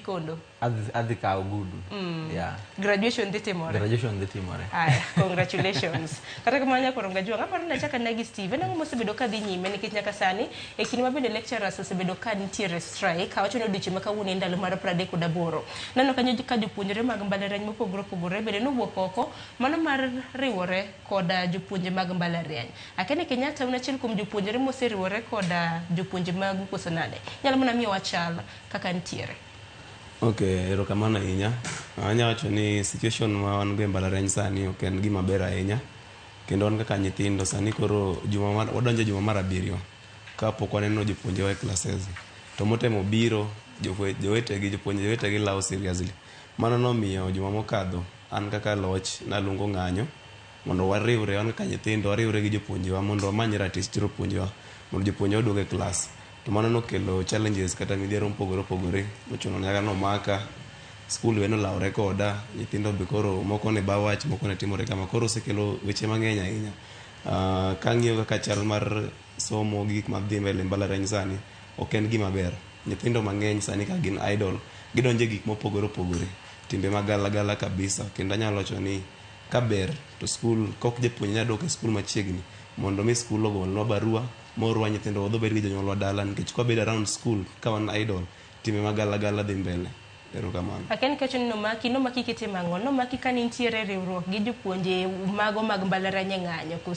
kondo. Adhi kawo ogudu. Yeah. Graduation dhi timore. Graduation dhi timore. Aya, congratulations. Kata kamano nyakoro Ngajwang', aparo ni achaka ne gi Steve, en ang'o mosebedo ka dhi nyime nikech nyaka sani e kinde ma bende lecturers osebedo ka nitiere strike, awacho ni odiochieng' ma kawuono en ndalo mar 38. Neno kanyo ka jopuonjre mag mbalariany mopogore opogore bende nowuok oko mano mar riwore koda jopuonje mag mbalariany. Akia ni Kenyatta un achiel kuom jopuonjre moseriwore koda jopuonje magu koso nade? Inyalo mana miyowa chal kaka nitiere. Ok, erokamano ahinya. Anya wacho ni situation ma wan go e mbalariany sani ok en gima ber ahinya. Kendo wan kaka nyithindo sani koro juma mar, wadonjo e juma mar abiriyo ka pok waneno jopuonjewa e classes. To motemo biro, jowetegi, jopuonje wetegi lawo seriously. Mano nomiyo juma mokadho an kaka loch naluongo ng'anyo mondo wariwre wan kaka nyithindo wariwre gi jopuonjewa mondo wamany ratich jopuonjewa mondo jopuonjewa oduog e klas. To mano nokelo challenges kata midhiero mopogore opogore mochuno nyaka nomaka skul be nolawre koda nyithindo be koro moko ne ba wach moko ne timore kama koro osekelo weche mang'eny ahinya. Kang'iyo kaka chal mar somo gi gik madhi mbele e mbalariany sani ok en gima ber. Nyithindo mang'eny sani ka gin idle gidonjo e gik mopogore opogore timbe magalagala kabisa kendo anyalo wacho ni kaber to skul kok japuonj nyalo duoko e skul machiegni mondo mi skul ogolnwa barua moorwa nyithindo wadhi wabed gi jonyuolwa dala nikech kwabedo around school ka wan idle timbe magalagala dhi mbele. Erokamano. Akia ni kawacho ni nomaki, nomaki kitimo ang'o? Nomaki ka nintiere riwruok gi jopuonje mago mag mbalariany e ng'anyo koso?